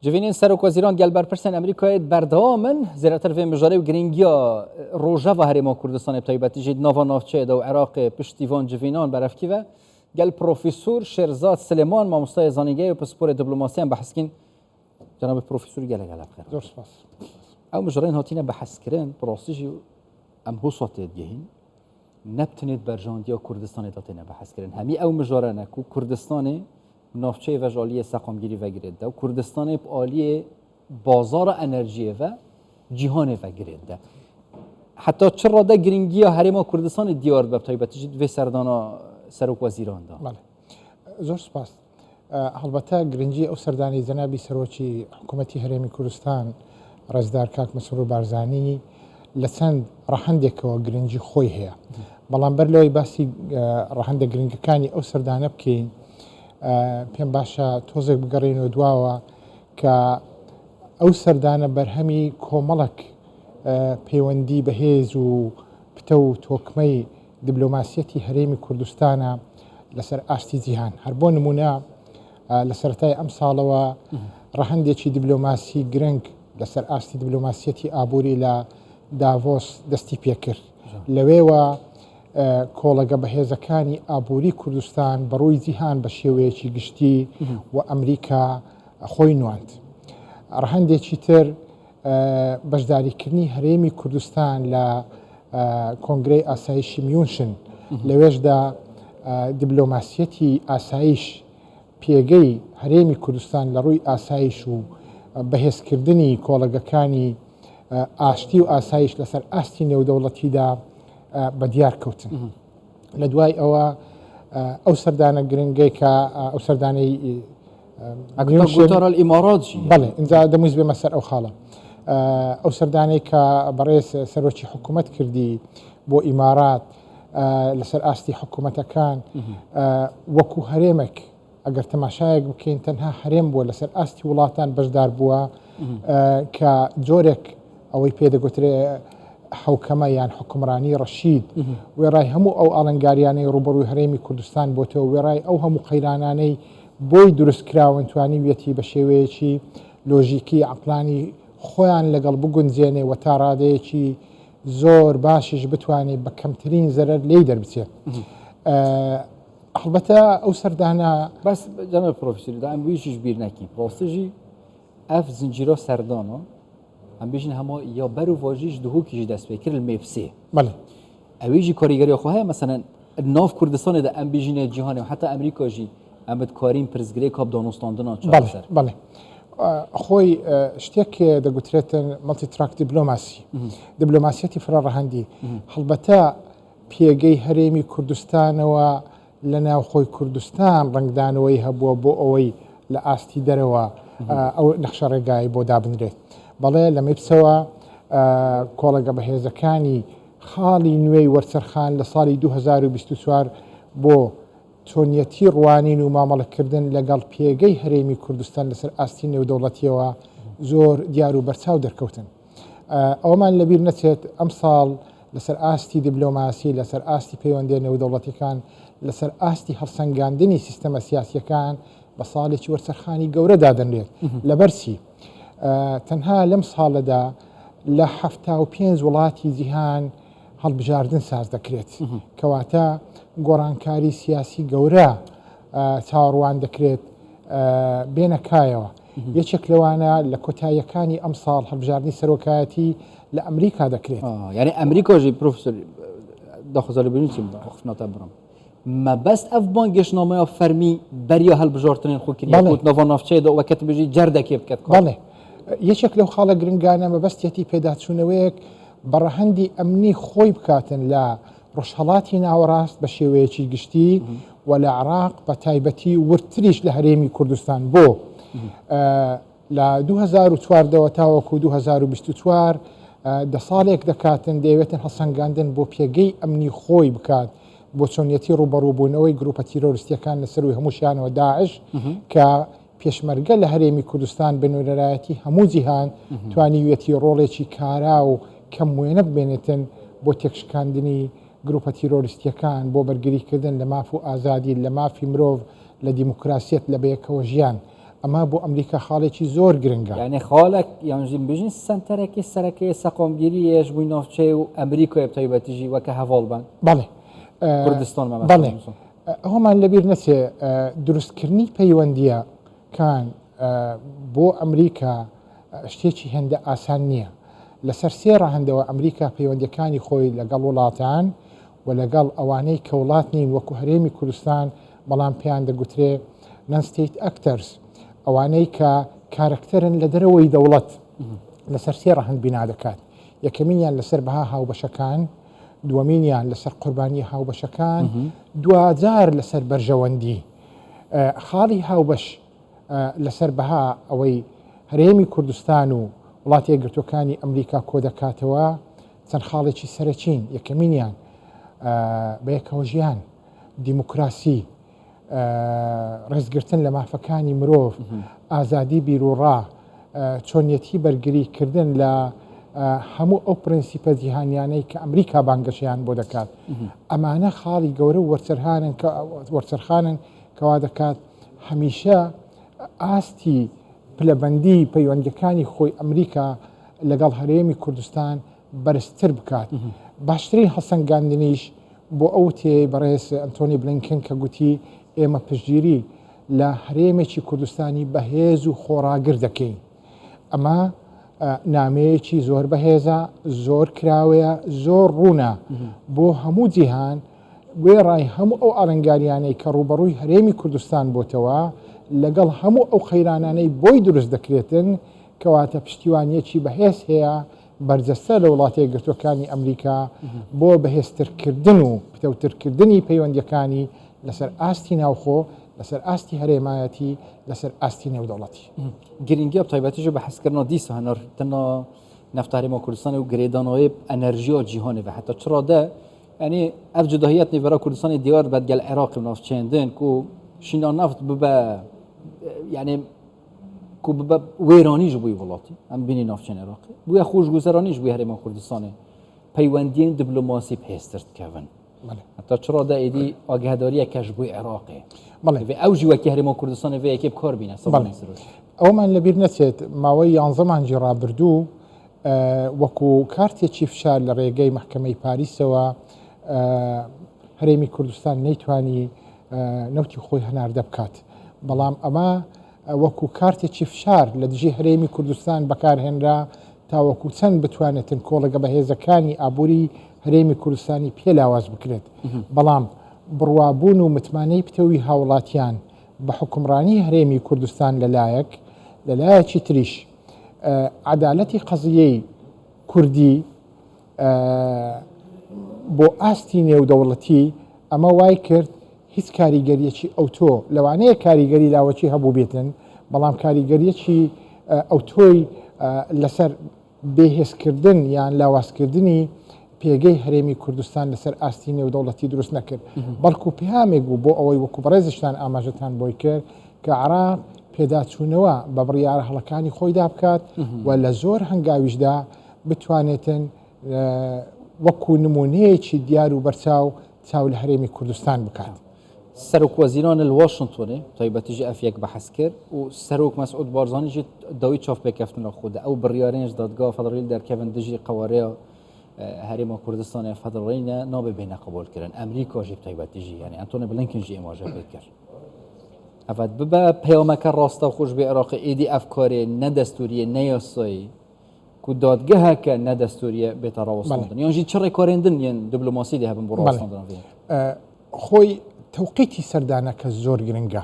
Civînên Serokwezîran gel berpirsên Amerîkayê berdewam in. Zêdetir vê mijarê û girîngiya rojeva Herêma Kurdistanê bi taybetî jî di nava navçeyê de û Iraqê piştî van civînan berevkî ve gel Profesor Şêrzad Silêman mamosteyê zanîngehê û pisporê diplomasiyê em behs kîn. Cenabê Profesor gelek gelek xêr. Zor spas. Ew mijarên hatine behskirin bi rastî jî em hosa tê digihîn. Ne bi tenê di berjewendiya Kurdistanê de têne behskirin. Hemî ew mijare ne ku Kurdistanê Navçeyê ve ji aliyê seqamgîrî ve girê dide û Kurdistanê bi aliyê bazara enerjiyê ve cîhanê ve girê dide. Heta çi rade girîngiya Herêma Kurdistanê diyar dibe bi taybetî jî di vê serdana serokwezîran de. Belê. Zor spas. Helbete girîngî ew serdanê cenabî serokî hikûmetî Herêmî Kurdistan ڕێزدار کاک مەسرور بارزانی لە چەند ڕەهەندێکەوە گرنگی خۆی هەیە. بەڵام بەر لەوەی باسی ڕەهەندە گرنگەکانی ئەو سەردانە بکەین پێم باشە تۆزێک بگەڕێینەوە دواوە کە ئەو سەردانە بەرهەمی کۆمەڵک پەیوەندی بەهێز و پتە و تۆکمەی دیبلۆماسیەتی هەرێمی کوردستانە لەسەر ئاستی جیهان. هەر بۆ نمونە لە سەرەتای ئەمساڵەوە ڕەهەندێکی دیبلۆماسی گرنگ لەسەر ئاستی دیبلۆماسیەتی ئابووری لە داڤۆس دەستی پێکرد. لەوێوە کۆڵەگە بەهێزەکانی ئابووری کوردستان بەڕووی جیهان بە شێوەیەکی گشتی و ئەمریکا خۆی نواند. ڕەهەندێکی تر بەشداریکردنی هەرێمی کوردستان لە کۆنگرەی ئاسایشی میونشن لەوێشدا دیبلۆماسیەتی ئاسایش پێگەی هەرێمی کوردستان لە ڕووی ئاسایش و بەهێزکردنی کۆڵەگەکانی ئاشتی و ئاسایش لەسەر ئاستی نێودەوڵەتیدا بەدیار کەوتن. لە دوای ئەوە ئەو سەردانە گرنگەی کە ئەو سەردانەی بەڵێ ئینجا دەمویست بێمە سەر ئەو خاڵە ئەو سەردانەی کە بەڕێز سەرۆکی حکوومەت کردی بۆ ئیمارات لەسەر ئاستی حکوومەتەکان وەکو هەرێمێک ئەگەر تەماشایەک بکەین تەنها هەرێم بووە لەسەر ئاستی وڵاتان بەشدار بووە کە جۆرێک ئەوەی پێدەگوترێ حوکەمە یان حکومڕانی ڕەشید وێڕای هەموو ئەو ئاڵنگاریانەی ڕوبەڕووی هەرێمی کوردستان بۆتەوە وێڕای ئەو هەموو قەیرانانەی بۆی دروستکراون توانیویەتی بە شێوەیەکی لۆژیکی عەقلانی خۆیان لەگەڵ بگونجێنێ و تا ڕادەیەکی زۆر باشیش بتوانێت بە کەمترین زەرەر لێی دەربچێت. هەڵبەتە ئەو سەردانە بەس جەناب پرۆفیسۆر دا ئەم ویشیش بیر نەکەین ڕاستیژی ئەف زنجیرە سەردانە ئەم بێژن هەموو یا بەر و ڤاژیش دهۆکیش دەست پێ کرد مێپسێ بەڵێ ئەویژی کاریگەری خۆ هەیە مەسەلەن ناو کوردستانێ دە ئەم بیژینە جیهانێ و حتا ئەمریکا ژی ئەم بتکارین پرسگرێ کاب دانوستاندنا چارەسەر بەڵێ خۆی شتێک دەگوترێتن مەڵتی تراک دیبلۆماسی دیبلۆماسیەتی فرە ڕەهەندی هەڵبەتە پێگەی هەرێمی کوردستانەوە لە ناوخۆی کوردستان ڕەنگدانەوەی هەبووە بۆ ئەوەی لە ئاستی دەرەوە ئەو نەخشە ڕێگای بۆ دابنرێت. بەڵێ لە میپسەوە کۆڵەگە بەهێزەکانی خاڵی نوێی وەرچەرخان لە ساڵی 2024 بۆ چۆنیەتی ڕوانین و مامەڵەکردن لەگەڵ پێگەی هەرێمی کوردستان لەسەر ئاستی نێودەوڵەتیەوە زۆر دیار و بەرچاو دەرکەوتن. ئەوەمان لەبیر نەچێت ئەمساڵ لەسەر ئاستی دیبلۆماسی، لەسەر ئاستی پەیوەندییە نێودەوڵەتیەکان، لەسەر ئاستی هەڵسەنگاندنی سیستەمە سیاسیەکان بە ساڵێکی وەرچەرخانی گەورە دادەنرێت. لەبەر چی؟ تەنها لەم ساڵەدا لە 75 وڵاتی جیهان هەڵبژاردن ساز دەکرێت. کەواتە گۆڕانکاری سیاسی گەورە چاوەڕوان دەکرێت بێنە کایەوە. یەکێک لەوانە لە کۆتاییەکانی ئەمساڵ هەڵبژاردنی سەرۆکایەتی لە ئەمریکا دەکرێت. یعنی ئەمریکا ژی پرۆفسۆر داخوازی بینی چیم ئاخفناتا برم مەبەست ئەف بانگێشنامەیە فەرمی بەریا هەڵبژاردنên خۆ کریە بەڵێ. کوت ناڤا ناوچەیە دا وەکەت بژی جەردەکێ بکەت کار. بەڵێ یەکێک لەو خاڵە گرنگانە مەبەستیەتی پێداچوونەوەیەک بە ڕەهەندی ئەمنی خۆی بکاتن لە ڕۆژهەڵاتی ناوەڕاست بە شێوەیەکی گشتی و لە عێراق بە تایبەتی وردتریش لە هەرێمی کوردستان بۆ لە 2014 ەوە تاوەکو 2024 دە ساڵێک دەکاتن دەیەوێتن هەڵسەنگاندن بۆ پێگەی ئەمنی خۆی بکات بۆ چۆنیەتی ڕووبەڕووبوونەوەی گروپە تیرۆریستیەکان لە سەرووی هەمووشیانەوە داعش کە پێشمەرگە لە هەرێمی کوردستان بە نوێنەرایەتی هەموو جیهان توانیویەتی ڕۆڵێکی کارا و کەم وێنە ببێنێتن بۆ تێکشکاندنی گروپە تیرۆریستیەکان، بۆ بەرگریکردن لە ماف و ئازادی، لە مافی مرۆڤ، لە دیموکراسیەت، لە بەیەکەوە ژیان. ئەمە بۆ ئەمریکا خاڵێکی زۆر گرنگە. یانی خاڵێک یان ژی بژین سەنتەرێکی سەرەکەی سەقامگیری یش بووی ناوچەی و ئەمریکای بە تایبەتیژی وەکە هەڤاڵ بن. بەڵێ. کوردستان مەمەستان بەڵێ. ئەوەمان لەبیر نەچێ دروستکردنی پەیوەندییەکان بۆ ئەمریکا شتێکی هێندە ئاسان نییە. لەسەر سێ ڕەهەندەوە ئەمریکا پەیوەندییەکانی خۆی لەگەڵ وڵاتان و لەگەڵ ئەوانەی کە وڵات نین وەکو هەرێمی کوردستان بەڵام پێیان دەگوترێ Non State Actors ئەوانەی کە کارەکتەرن لە دەرەوەی دەوڵەت لەسەر سێ ڕەهەند بینا دەکات. یەکەمینیان لەسەر بەها هاوبەشەکان، دووەمینیان لەسەر قوربانییە هاوبەشەکان، دواجار لەسەر بەرژەوەندی. خاڵی هاوبەش لەسەر بەها ئەوەی هەرێمی کوردستان و وڵاتە یەکگرتووەکانی ئەمریکا کۆدەکاتەوە چەند خاڵێکی سەرەکین، یەکەمینیان بەیەکەوەژیان، دیموکراسی، ڕێزگرتن لە مافەکانی مرۆڤ، ئازادی بیروڕا، چۆنیەتی بەرگری کردن لە هەموو ئەو پرەنسیپە جیهانیانەی کە ئەمریکا بانگەشەیان بۆ دەکات. ئەمانە خاڵی گەورە و وەرچەرخانن کە وەرچەرخانن کەوا دەکات هەمیشە ئاستی پلەبەندی پەیوەندیەکانی خۆی ئەمریکا لەگەڵ هەرێمی کوردستان بەرزتر بکات. باشترین هەڵسەنگاندنیش بۆ ئەو وتەیەی بەڕێز ئەنتۆنی بلینکن کە گوتی ئێمە پشتگیری لە هەرێمێکی کوردستانی بەهێز و خۆڕاگر دەکەین. ئەمە نامەیەکی زۆر بەهێزە، زۆر کراوەیە، زۆر ڕوونە بۆ هەموو جیهان، وێڕای هەموو ئەو ئالنگاریانەی کە ڕووبەڕووی هەرێمی کوردستان بۆتەوە، لەگەڵ هەموو ئەو قەیرانانەی بۆی دروست دەکرێتن، کەواتە پشتیوانییەکی بەهێز هەیە بەرجەستە لە وڵاتە یەکگرتووەکانی ئەمریکا بۆ بەهێزترکردن و پتەوترکردنی پەیوەندییەکانی لەسەر ئاستی ناوخۆ، لەسەر ئاستی هەرێمایەتی، لەسەر ئاستی نێودەوڵەتی. گرنگیا تایبەتیش بە حەزکردنا دیسا هەناردنا نەفتا هەرێما کوردستانێ و گرێدانەوەی ئەنەرژیا جیهانێ ve heta çi rade yanî ev cudahiyet nêvera Kurdistanê diyar dibe gel Iraqê û navçeyên din ku şîna neft bibe yanî ku bibe wêranî ji bo wî welatî em bînî navçeyên Iraqê bûye xweşguzeranî ji bo herêma Kurdistanê peywendiyên diplomasî pêstir dikevin. Heta çi rade êdî agahdariyeke ji bo Iraqê. Divê ew jî wekî herêma Kurdistanê vê yekê bi kar bîne. ئەوەمان لەبیر نەچێت ماوەی یانزە مانگی ڕابردوو وەکو کارتێکی فشار لە ڕێگەی مەحکەمەی پاریسەوە هەرێمی کوردستان نەیتوانی نەوتی خۆی هەناردە بکات بەڵام ئەمە وەکو کارتێکی فشار لە دژی هەرێمی کوردستان بەکارهێنرا تاوەکو چەند بتوانێتن کۆڵەگە بەهێزەکانی ئابووری هەرێمی کوردستانی پێ لاواز بکرێت بەڵام بڕوابوون و متمانەی پتەوی هاوڵاتیان بە حوکمڕانی هەرێمی کوردستان لەلایەک، لەلایەکی تریش عەدالەتی قەزیەی کوردی بۆ ئاستی نێودەوڵەتی ئەمە وای کرد هیچ کاریگەریەکی ئەوتۆ لەوانەیە کاریگەری لاوەکی هەبووبێتن بەڵام کاریگەریەکی ئەوتۆی لەسەر بێهێزکردن یان لاوازکردنی پێگەی هەرێمی کوردستان لەسەر ئاستی نێودەوڵەتی دروست نەکرد، بەڵکو پەیامێک بوو بۆ ئەوەی وەکو بەڕێزیشتان ئاماژەتان بۆی کرد کە عێراق پێداچوونەوە بە بڕیارە هەڵەکانی خۆیدا بکات و لە زۆر هەنگاویشدا بتوانێتن وەکو نمونەیەکی دیار و بەرچاو چاو لە هەرێمی کوردستان بکات. سەرۆک وەزیران li Washingtonê taybetî jî ev yek behs kir û Serok Mesûd Barzanî jî dawî çavpêkeftina xwe de ew biryarên ji Dadgeha Federalî derkevin dijî qewareya Herêma Kurdistanê Federalî ne nabe bêne qebûlkirin. Amerîka jî bi taybetî jî yanî Antony Blinken jî êmaje pê kir. Evet bibe peyameke rastewxwe ji bê Iraqê êdî ev karê ne destûriyê ne yasayî ku dadgeheke ne destûriye bête rawestandin. Yan jî çi rêkarên din yên diplomasî dê hebin bo rawestandina vê yekê? خۆی تەوقیتی سەردانەکە زۆر گرنگە.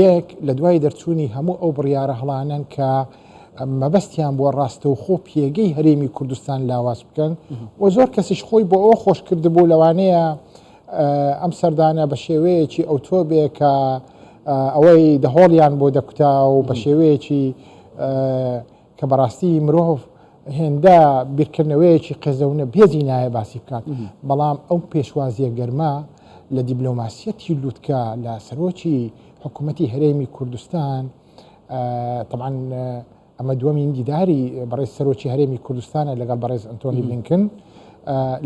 یەک، لە دوای دەرچوونی هەموو ئەو بڕیارە هەڵانەن کە مەبەستیان بووە ڕاستەوخۆ پێگەی هەرێمی کوردستان لاواز بکەن و زۆر کەسیش خۆی بۆ ئەوە خۆش کردبوو لەوانەیە ئەم سەردانە بە شێوەیەکی ئەوتۆ بێ کە ئەوەی دەهۆڵیان بۆ دەکوتا و بە شێوەیەکی کە بەڕاستی مرۆڤ هێندە بیرکردنەوەیەکی قێزەونە بێزی نایە باسی بکات، بەڵام ئەو پێشوازیە گەرمە لە دیبلۆماسیەتی لوتکە لە سەرۆکی حکوومەتی هەرێمی کوردستان تەبعەن ئەمە دووەمین دیداری بەڕێز سەرۆکی هەرێمی کوردستانە لەگەڵ بەڕێز ئەنتۆنی بلینکن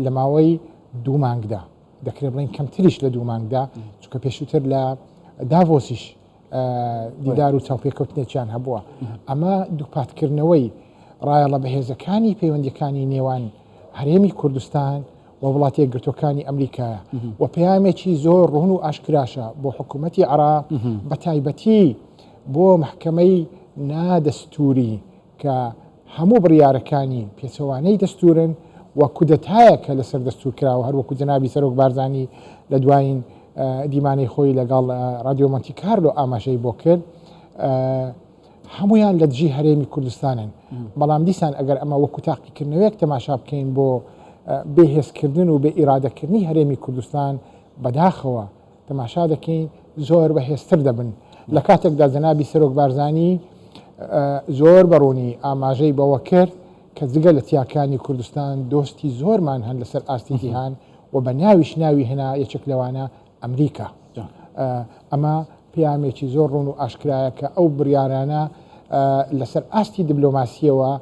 لە ماوەی دوو مانگدا دەکرێت بڵێن کەمتریش لە دوو مانگدا چونکە پێشووتر لە داڤۆسیش. دیدار و چاوپێکەوتنێکیان هەبووە. ئەمە دووپاتکردنەوەی ڕایەڵە بەهێزەکانی پەیوەندیەکانی نێوان هەرێمی کوردستان و وڵاتە یەکگرتووەکانی ئەمریکایە و پەیامێکی زۆر ڕوون و ئاشکراشە بۆ حکوومەتی عراق بە تایبەتی بۆ محکمەی نادەستوری کە هەموو بڕیارەکانی پێچەوانەی دەستورن و کودەتایەکە لەسەر دەستور کراوە هەروەکو جەنابی سەرۆک بارزانی لە دوایین دیمانەی خۆی لەگەڵ رادیۆ مۆنتی کارلۆ ئاماژەی بۆ کرد هەمویان لە دژی هەرێمی کوردستانن بەڵام دیسان ئەگەر ئەمە وەکو تاقیکردنەوەیەک تەماشا بکەین بۆ بێهێزکردن و بێ ئیرادەکردنی هەرێمی کوردستان بەداخەوە تەماشا دەکەین زۆر بەهێزتر دەبن لە کاتێکدا جەنابی سەرۆک بارزانی زۆر بەڕوونی ئاماژەی بەوە کرد کە جگە لە چیاکانی کوردستان دۆستی زۆرمان هەن لەسەر ئاستی جیهان و بە ناویش ناوی هێنا یەکێک لەوانە ئەمریکا. ئەمە پەیامێکی زۆر ڕوون و ئاشکرایە کە ئەو بڕیارانە لەسەر ئاستی دبلۆماسیەوە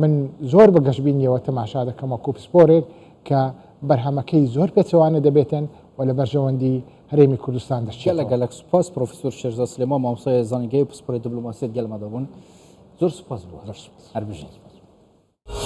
من زۆر بە گەشبینیەوە تەماشا دەکەم وەکو پسپۆرێک کە بەرهەمەکەی زۆر پێچەوانە دەبێتن و لە بەرژەوەندی هەرێمی کوردستان دەچێتەوە. گەلەک گەلەک سوپاس پرۆفیسۆر شێرزاد سلێمان مامۆستای زانینگەی و پسپۆری دبلۆماسیەت گەلمە دەبوون زۆر سوپاس بۆ زۆر سوپاس. هەر بژیت.